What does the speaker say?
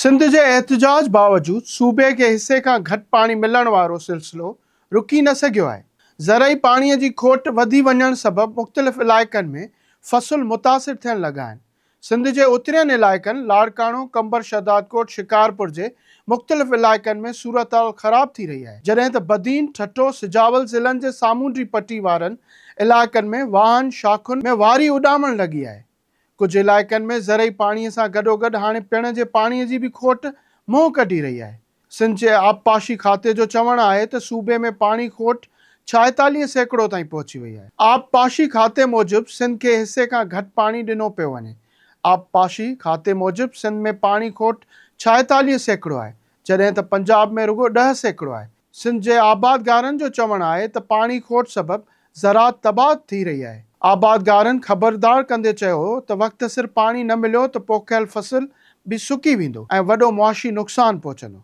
سنڌ جي احتجاج باوجود صوبي کي حصي کان گهٽ پاڻي ملڻ وارو سلسلو رڪي نه سگهيو آهي. زرعي پاڻي جي کوٽ وڌي وڃڻ سبب مختلف علائقن ۾ فصل متاثر ٿيڻ لڳا آهن. سنڌ جي اترين علائقن لاڙڪاڻو، قمبر شهدادڪوٽ، شڪارپور جي مختلف علائقن ۾ صورتحال خراب ٿي رهي آهي، جڏهن ته بدين، ٺٽو، سجاول ضلعن جي سامونڊي پٽي وارن علائقن ۾ واهن، شاخن ۾ واري اڏامڻ لڳي آهي. ڪجهه علائقن ۾ زرعي پاڻي سان گڏوگڏ هاڻي پيئڻ جي پاڻي جي به کوٽ منهن ڪڍي رهي آهي. سنڌ جي آبپاشي کاتي جو چوڻ آهي ته صوبي ۾ پاڻي کوٽ 46% تائين پهچي وئي آهي. آبپاشي کاتي موجب سنڌ کي حصي کان گهٽ پاڻي ڏنو پيو وڃي. آبپاشي کاتي موجب سنڌ ۾ پاڻي کوٽ 46% آهي، جڏهن ته پنجاب ۾ رڳو 10% آهي. سنڌ جي آبادگارن جو چوڻ آهي ته پاڻي کوٽ سبب زراعت تباهه ٿي رهي آهي. آبادگارن خبردار ڪندي چيو ته وقت سر پاڻي نه مليو ته پوکيل فصل به سڪي ويندو ۽ وڏو معاشي نقصان پهچندو.